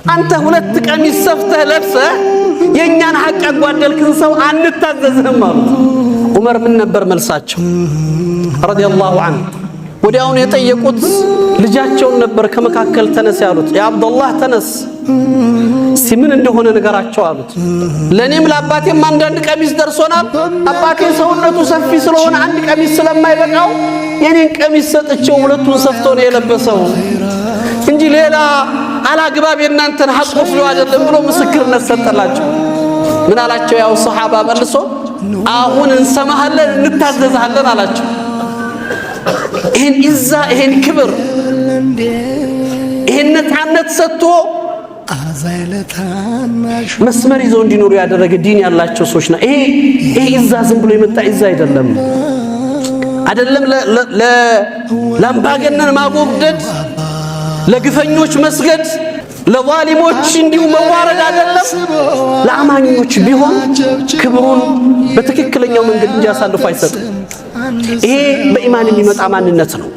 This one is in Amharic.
አንተ ሁለት ቀሚስ ሰፍተህ ለብሰህ የእኛን ሐቅ ያጓደልክን ሰው አንታዘዝህም አሉት። ዑመር ምን ነበር መልሳቸው? رضي الله عنه ወዲያውኑ የጠየቁት ልጃቸውን ነበር። ከመካከል ተነስ ያሉት፣ يا አብዱላህ ተነስ፣ እስቲ ምን እንደሆነ ንገራቸው አሉት። ለእኔም ለአባቴም አንዳንድ ቀሚስ ደርሶናል። አባቴ ሰውነቱ ሰፊ ስለሆነ አንድ ቀሚስ ስለማይበቃው የኔን ቀሚስ ሰጥቼው ሁለቱን ሰፍቶ ነው የለበሰው እንጂ ሌላ አላግባብ የእናንተን ሐቅ ወስዶ አይደለም ብሎ ምስክርነት ሰጠላቸው። ምን አላቸው? ያው ሰሓባ መልሶ አሁን እንሰማሃለን እንታዘዝሃለን አላቸው። ይሄን ኢዛ፣ ይሄን ክብር፣ ይሄን ነፃነት ሰጥቶ መስመር ይዘው እንዲኖሩ ያደረገ ዲን ያላቸው ሰዎች ና። ይሄ ኢዛ ዝም ብሎ የመጣ ኢዛ አይደለም። አይደለም ለአምባገነን ማጎብደድ፣ ለግፈኞች መስገድ፣ ለዛሊሞች እንዲሁ መዋረድ አይደለም። ለአማኞች ቢሆን ክብሩን በትክክለኛው መንገድ እንጂ አሳልፎ አይሰጥም። ይሄ በኢማን የሚመጣ ማንነት ነው።